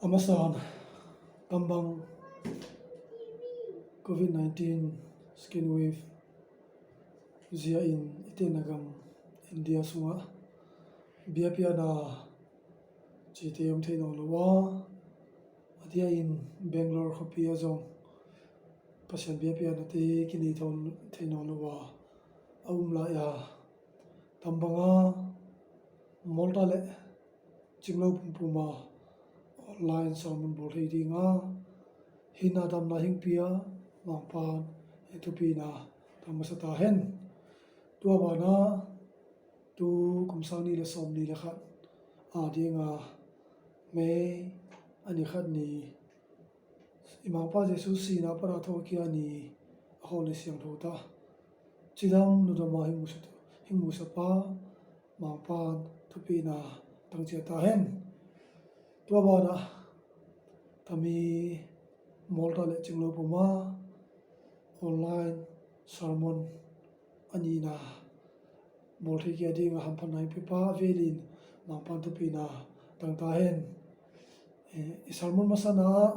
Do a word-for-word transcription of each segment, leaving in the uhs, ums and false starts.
A masa-in, tambang covid nineteen second wave zia-in i tenna gam India sungah biakpiakna cihte om thei nawn lo a, a diakin Bangalore khuapi ah zong Pasian biakpiaknate kinei thei nawn lo a, a um lai a, tambanga Malta le Cinglo pumpuma online sermon bawl thei dinga hinna damna hong pia Mangpa'n thupina tang masa ta hen. Tua banah tu kum sang nih le sawmnih le khat a dinga May a ni khat ni i Mangpa Jesu sihna pana thawhkik a ni a khawlni siangtho ta cidam ludama hong musa pa Mangpa'n thupina tang ciat ta hen. Tua banah tami Malta le Cinglo puma online sermon a nihna bawl thei kik dinga hamphatna hong piapa a velin Mangpa'n thupina tang ta hen. I sermon masana ah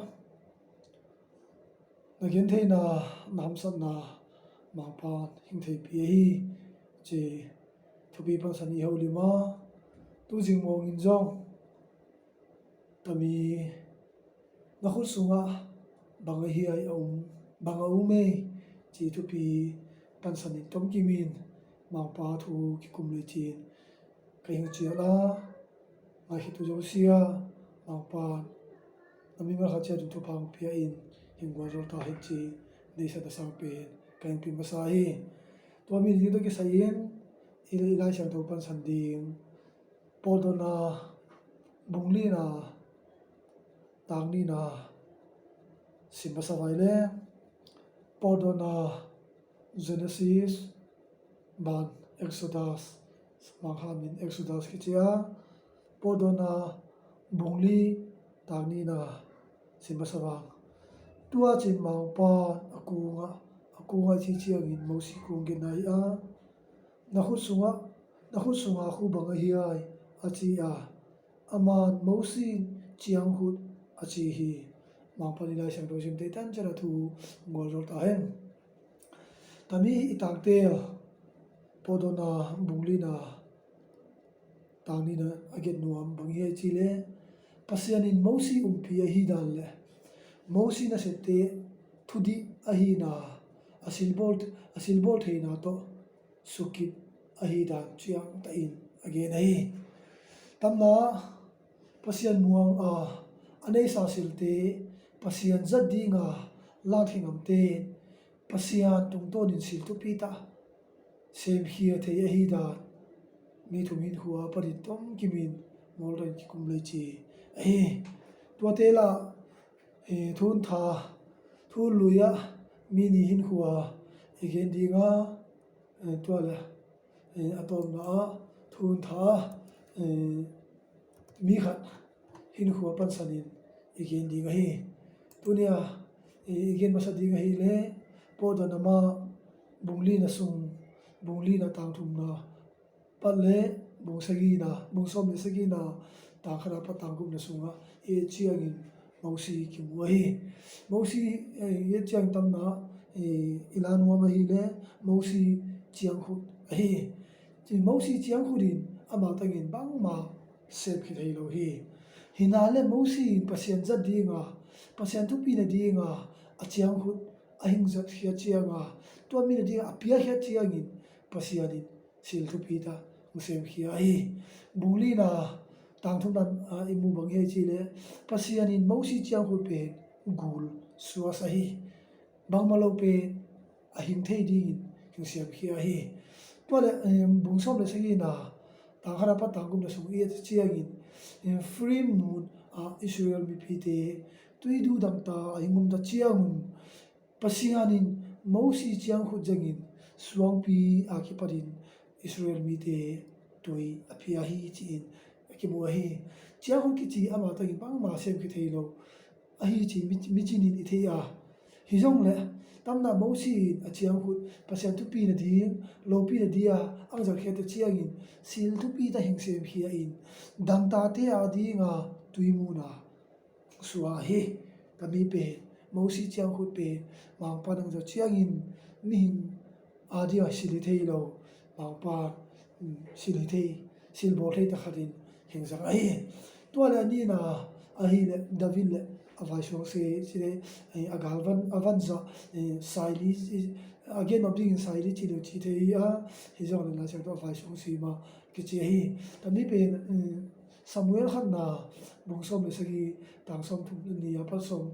na gentheihna, na hamsatna Mangpa'n hong theihpih ahi ci thupi pansan i holim a, tuzing mawngin zong tami na khut sungah bang a hiai a um, bang a um ei ci thupi pansanin tomkimin Mangpa thu kikum le cin ka hing cial a, ngaihkhiat tu zosia Mangpa'n na mimal khat ciat un thupha pia in hing gualzawh ta hen ci neihsa dasang pen ka hing pia masa hi. Tua mi ding tawh kisai-in i Lai Siangtho pansan ding Pawldawnna bung lina tang nihna sim masa vai le. Pawldawnna Genesis ban Exodus, Mangkam in Exodus kici a, Pawldawnna bung li tang nihna sim masa vang. Tua cin Mangpa a kungah, a kungah ci ciangin Mosi kung genna hi a, na khut sungah, na khut sunga khu bang a hiai a ci a, aman Mosi ciangkhut a ci hi. Mangpa ni Lai Siangtho sim tei tan ciat a thu gualzawh ta hen. Tami i tangte Pawldawnna bung lina tang nihna a gen nuam bang hiai ci le, Pasian in Mosi umpi ahi dan le Mosi nasepte thudih ahina a silbawl, a silbawl theihna tawh sukip ahi dan ciangtakin a gen ahi. Tamna Pasian muang a, a neisa silte Pasian zat dinga lak thei ngamte Pasian tungtawnin sil thupi tah semkhia thei ahi dan mi thum hinkhua panin tomkimin Malta in kikum lei ci ahi. Tuate lah, eh, thun tha, thun lui ah mi nih hinkhua i gen dinga, eh, tua le, eh, a tawpna ah thun tha, eh, mi khat hinkhua pansanin i gen ding ahi. Tunia i gen masa ding ahi le Pawldawnna bung lina sung, bung lina tang thumna pat le bung sagihna, bung sawm le sagihna tang khatna pat tang gukna sungah i et ciangin Mosi kimu ahi. Mosi, eh, i et ciang tamna, eh, i la nuam ahi le Mosi ciangkhut ahi. Mosi ciangkhut in amah tangin bangmah semkhia thei lo hi. Hi na le Mosi in Pasian zat dinga, Pasian thupina dinga a ciangkhut a hing zatkhiat cianga, tua mi na dinga a piakhiat ciangin Pasian in sil thupi tah hong semkhia ahi. Bung lina tang thumna ah i mu bang hiai ci le, Pasian in Mosi ciangkhut pen gul suas ahi. Bangmah lo pen a hing thei dingin hing semkhia ahi. Tua le, em, bung sawm le sagihna tang khatna pat tang gukna sung i et ciangin, em, Efraim mun ah Israel mipite tui duh dangta a hing umta ciangun Pasian in Mosi ciangkhut zangin suangpi a kipatin Israel mite tui a pia hi ci-in a kimu ahi. Ciangkhut kici amah tangin bangmah semkhia thei lo ahi ci mi, mi cinin i thei a. Hi zong le tamna Mosi in a ciangkhut Pasian thupina ding, lopina dia ang zatkhiat ciangin sil thupi tah hing semkhia in dangtate a dinga tui muna suah hi. Tami pen, Mosi ciangkhut pen, Mangpa nang zawh ciangin mihing a dingah sil hi thei lo, Mangpa, um, sil hi thei, silbawl thei takhatin hing zang ahi. Tua le a nihna ahih leh David le a vaisuangse ci le, eh, a galvan, a vanzah, eh, saili, eh, a gen nop dingin saili ci lo ci thei hi a, hi zong le Lai Siangtho a vaisuangse mah kici ahi. Tami pen, eh, Samuel khatna bung sawm le sagih, tang sawm thum le nih a pat sawm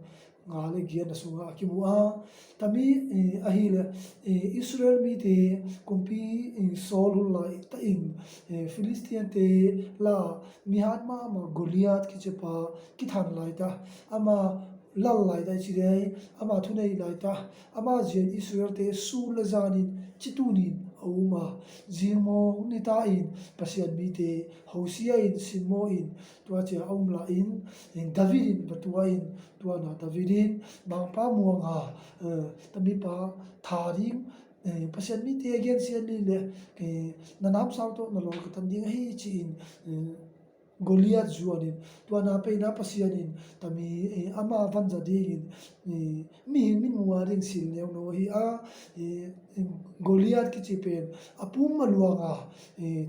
nga le giatna sungah a kimu a. Tami, eh, ahih leh, eh, Israel mite kumpi, eh, Saul hun lai tahin, eh, Philistine-te la mihat mahmah Goliath kicipa kithan laitah, ama lal laitah i ci dei, ama thunei laitah, ama zia in Israel-te sun le zanin citunin a um a, zingmawng nitahin Pasian mite hosia in, simmawh in, tua cia a um lahin, in David in va tua in, tua na David in Mangpa muanga, eh, tamipa tha ding, eh, Pasian mite a gensia ni le, eh, na namsau tawh na lawl ka tan ding ahi ci-in, eh, Goliath zuanin, tua na peina Pasian in tami, eh, ama vanza dingin, eh, mihing mitmuh a ding sil neuno ahi a, eh, Goliath kici pen a pum a luanga, eh,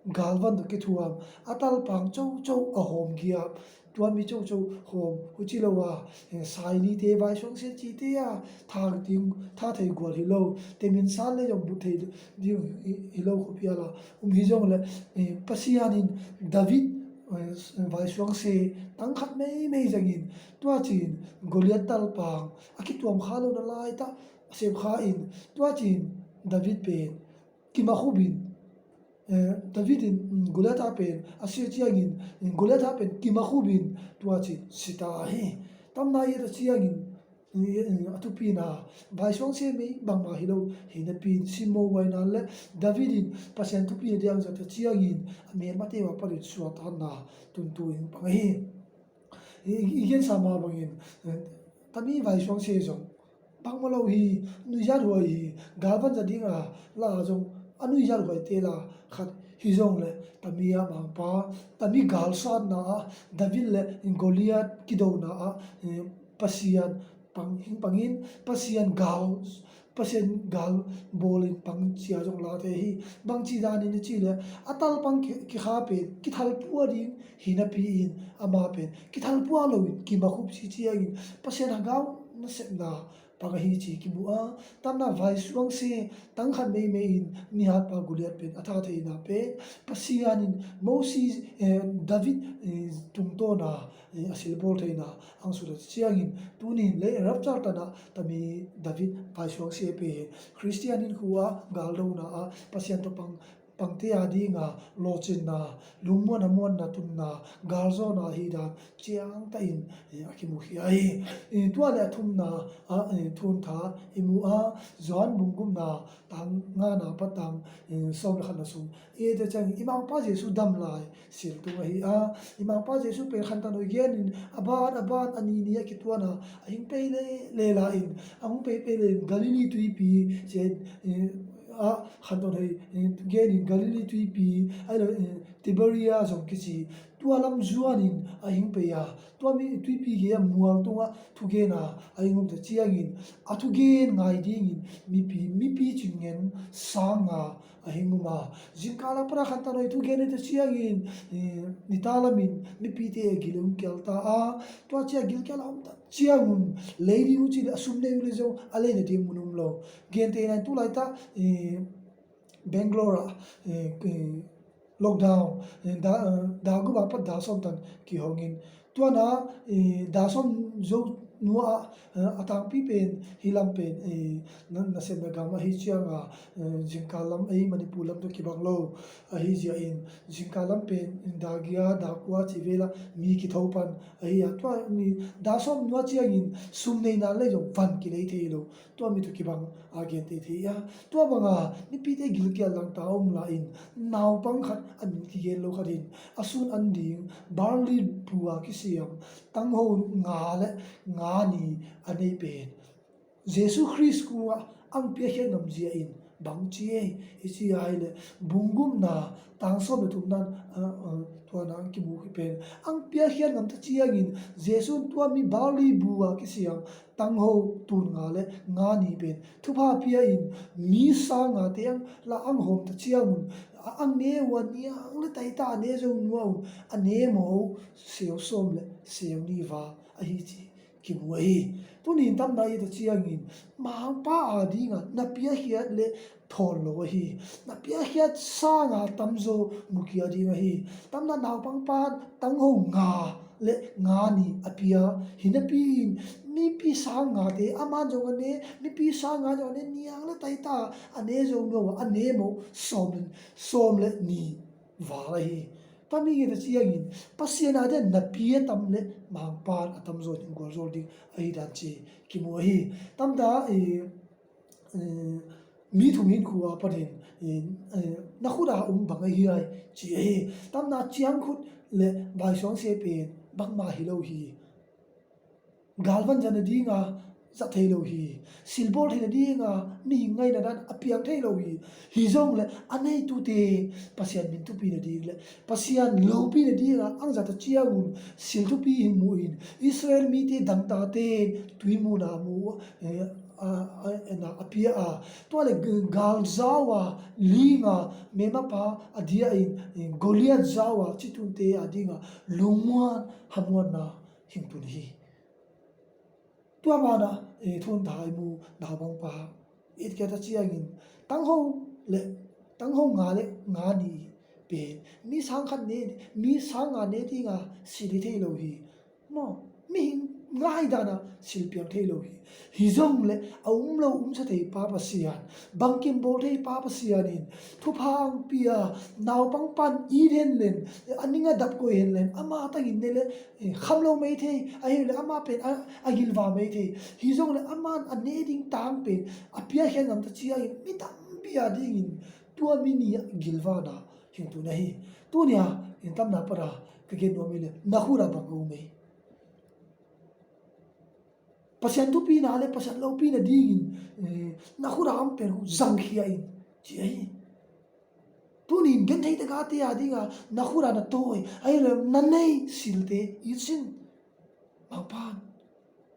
galvan tawh kithuam, a talpang coco a hawm giap, tua mi coco hawm, huci lo a, eh, sailite vaisuangse cite a, tha ding, tha thei gual hi lo, temin san le zong but thei ding hi, hi lo khuapi a la um hi zong le, eh, Pasian in David, eh, vaisuangse tangkhat meimei zangin, tua cin Goliath talpang a kituam kha lo na laitah a sem kha in, tua cin David pen kimakhupin, eh, David in, mm, Goliath a pen a sia ciangin, mm, Goliath a pen kimakhupin tua cin sita ahi. Tamna i et a ciangin, mm, a thupina vaisuangse mei bangmah hi lo hi napi in, simmo huaina le David in Pasian thupina diang zat a ciangin a melmate uh a panin suahtakna tuntu in pang ahi. I, i gensa mah bangin, eh, tami vaisuangse zong bangmah lo hi, nuizat huai hi, galvan za dinga la zong a nuizat huaite la khat hi zong le, tami a Mangpa, tami galsatna ah David le Goliath kidona ah, eh, Pasian pang, hing pangin, Pasian gal, Pasian gal bawlin pang cia zong late hi. Bangci danin i ci le, a talpang ki, kikha pen kithalpua ding hi napi in, ama pen kithalpua loin kimakhup ci ciangin Pasian hagau nasepna pang ahi ci kimu a. Tamna vaisuangse tangkhat meimei in mihatpa Goliath pen a tha theina pen Pasian in Moses, eh, David, eh, tungtawna, eh, a silbawl theina ang sut a ciangin, tunin le rapture tanah tami David vaisuangse pen Khristian in khua galdona ah Pasian tawh pang, pangte a dinga lawhcinna, lungmuanna, muanna tunna, galzawhna hi dan ciangtahin, eh, a kimukhia hi. Eh, tua le a thumna ah, eh, thuntha i mu a, Johan bung gukna tang ngana pat tang, eh, sawm le khatna sung i et a ciang i Mangpa Jesu dam lai siltung ahi a, i Mangpa Jesu pen khantan hoi genin a ban a ban a ni ni a kituana a hing pei le, le la in, a hung pei pei le in Galilee tuipi cian, eh, a khantan hoi, eh, genin Galilee tuipi, ai lo, eh, Tiberia zong kici, tua lam zuanin a hing pei a, tua mi tuipi gei a mual tungah thugena a hing umta ciangin a thugen ngai dingin mipi, mipi cingen sanga a hing um a, zingkal a para khantan hoi thugen ita ciangin, eh, nita lamin mipite a gil hong kial ta a, tua cia gilkial a om ta ciangun lei ding uh ci le a sum nei uh le zong a leina ding mun um lo. Gentehna in tu laitah, eh, Bangalore ah, eh, eh, lockdown, eh, da, eh, da guk a pat da sawm tan kihongin, tuana, eh, da sawm zo nuah, eh, a tangpi pen hi lam pen, eh, na, nasepna gam ahi cianga, eh, zingkal lam ahi Manipur lam tawh kibang lo ahi zia in, zingkal lam pen da gia da kua ci vela mi kitho pan ahi a, tua mi da sawm nuah ciangin sum neina lei zong van kilei thei lo. Tua mi tawh kibang a gente thei a, tua banga mipite gilkial dangta om la in, naupang khat a min kigen lo khat in a sun an ding barley pua kisiam tangho nga le nga ni a nei pen Jesu Khrist kungah ang piakhia ngam zia in Bang ci ei, i ci a hih leh, bung gukna, tang sawm le thumna, ah, ah, tua na ang kimu khit pen. Ang piakkhiat ngam ta ciangin, Jesuh in tua mi barley bu a kisiam, tangho tun nga le nga ni pen thupha pia in, mi sang ngate ang la ang hawm ta ciangun, a ang ne uh a niang le taita a ne zo nuam un, a ne maw, seu sawm le seu ni val ahi ci kimu ahi. Tuni in tamna i et ta ciangin, Mangpa a dinga na piakkhiat le thawl lo ahi. Na piakkhiat sanga tamzaw mukia ding ahi. Tamna naupangpa tangho nga le nga ni a pia. Hi napi in mipi sang ngate a man zong a ne, mipi sang nga zong a ne, niang le taita a ne zo nuam a, a ne maw sawm le, sawm le ni val ahi. Tami nge ta ciangin, Pasian a dian na pia tam le Mangpa a tamzaw in gualzawl ding ahi dan ci kimu ahi. Tamta, eh, eh, mi thum hin khua panin, eh, eh, na khut a um bang ahi ai ci ahi. Tamna ciangkhut le vaisuangse pen bangmah hi lo hi. Galvan zat nadinga zat thei lo hi. Silbawl thei nadinga mihing ngaihna dan a piang thei lo hi. Hi zong le a neitute Pasian min thupi nading le Pasian lopi nadinga ang zat a ciangun sil thupi hi mu in Israel mite dangtate tui muna mu, eh, a, a, a, a pia a. Tua le g-, gal zau a linga memapa a dia in, eh, Goliath zau a citunte a dinga lungmuan hamuanna hing tun hi. Tua mana, eh, thun thai mu naupangpa i et kia ta ciangin tangho le, tangho nga le nga ni pen mi sang khat ne, mi sang nga ne dinga sil hi thei lo hi. Maw, mihing ngaidana sil piang thei lo hi. Hi zong le a um lo umsa thei pa Pasian, bangkim bawl thei pa Pasian in thupha ang pia, naupangpan it hen len, a ning a dap koih hen len, ama tangin ne le, eh, kham lo mei thei, ahi le ama pen a, a gilva mei thei. Hi zong le aman a ne ding tang pen a piakhia ngam ta ciangin mi tampi a dingin tua mi ni a gilvana hing tun ahi. Tunia in tamna para ka gen nuam hi le na khut a bang a um ei. Pasian thupina le Pasian lopina dingin, eh, na khut a om pen uh zangkhia in ci ahi. Tunin genthei tagate a dinga na khut a na tawi ahi le na nei silte it sin. Mangpan,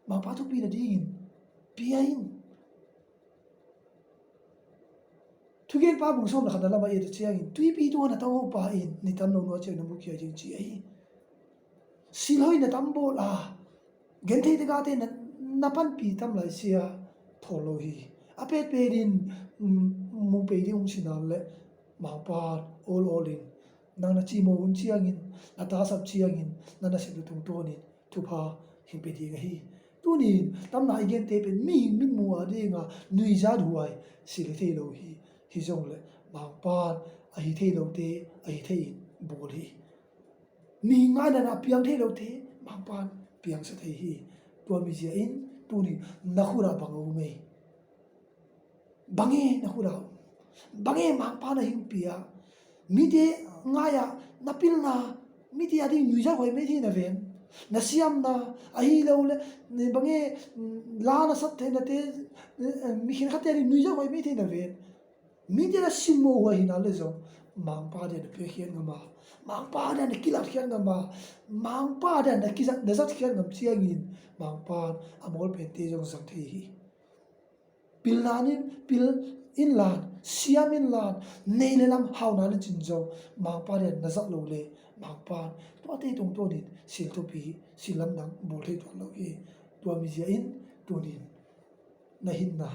Mangpa thupina dingin pia in. Thugenpa bung sawm le khatna lamah i et ciangin tuipi tungah na tangho pa in ni tam lo nua ciang na mukhia ding ci ahi. Silhoi na tam bawl a genthei tagate na, na panpi tam lai sia thawl lo hi. A petpet in, mm, mu pei ding hong sinan le Mangpa awl awl in nang na cimawh hun ciangin, na tasap ciangin, na nasep tungtawnin thupha hing pe ding ahi. Tunin tamna i gente pen mihing mitmu a dinga nuizat huai sil hi thei lo hi. Hi zong le Mangpan a hi thei lote a hi thei in bawl hi. Mihing ngaidana a piang thei lote Mangpan piangsa thei hi. Tua mizia in tunin na khut a bang a um ei. Bang e na khut a um? Bang e Mangpa na hing pia? Mite ngai-ah na pilna, mite a ding nuizat huai mei thei na ven? Na siamna ahi lo le bang e, mm, la na sat thei nate, eh, mi khenkhatte a ding nuizat huai mei thei na ven? Mite na simmawh huai hina le zong Mangpa dia na piakkhiat ngam a, Mangpa dia na kilatkhiat ngam a, Mangpa dia na kizat, na zatkhiat ngam ciangin Mangpan a mawl pente zong zang thei hi. Pilna in, pil inlan, siam inlan, nei le lam hauna le cin zong Mangpa dia na zat lo le Mangpan tuate tungtawnin sil thupi, sil lamdang bawl thei tuan lo hi. Tua mizia in tunin na hinna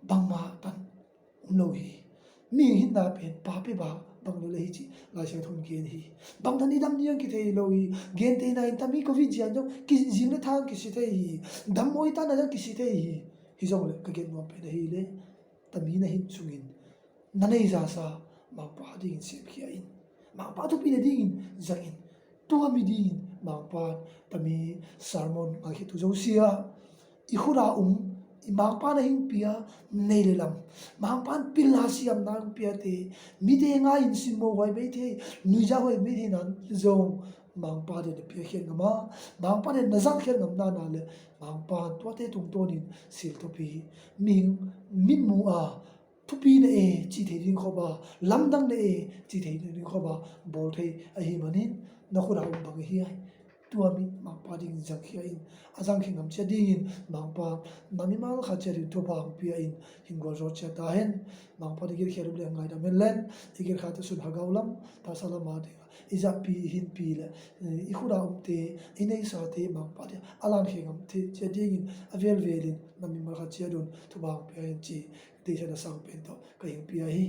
bangmah tan um lo hi. Mihing hinna pen pa pia ba bang lo le hi ci Lai Siangtho in gen hi. Bangtan i dam ding kithei lo hi. Genteina in tami Covid zia zong kizing le thang kisi thei hi. Dammawi tanna zong kisi thei hi. Hi zong le ka gen nuam pen ahi le tami na hin sungin na nei zasa Mangpa dingin semkhia in. Mangpa thupina dingin zangin. Tua mi dingin Mangpan tami sermon ngaikhia tu zosia i khut a um, i Mangpan a hing pia nei le lam, Mangpan pilna siamna hing piate, mite ngai in simmawh huai mei thei, nuizat huai mei thei nan zong Mangpa deih na piakkhiat ngam a, Mangpa deih na zatkhiat ngam nana le Mangpa tuate tungtawnin silthupi, mihing mitmu a thupi na e ci thei ding khop a, lamdang na e ci thei ding khop a bawl thei ahih manin na khut a om bang hi ai. Tua mi Mangpa dingin zangkhia in, a zangkhia ngam ciat dingin Mangpa na mimal khat ciatin thupha hong pia in hing gualzawh ciat ta hen. Mangpa i gilkhiat uh le ngaidam hen len, i gilkhiat uh sun hagau lam, tahsa lam a ding i zahpi i hinpi le i khut a omte, i neisate Mangpa ding a lankhia ngam ciat dingin a velvelin na mimal khat ciat un thupha hong pia in ci deihsakna sang pen tawh ka hing pia hi.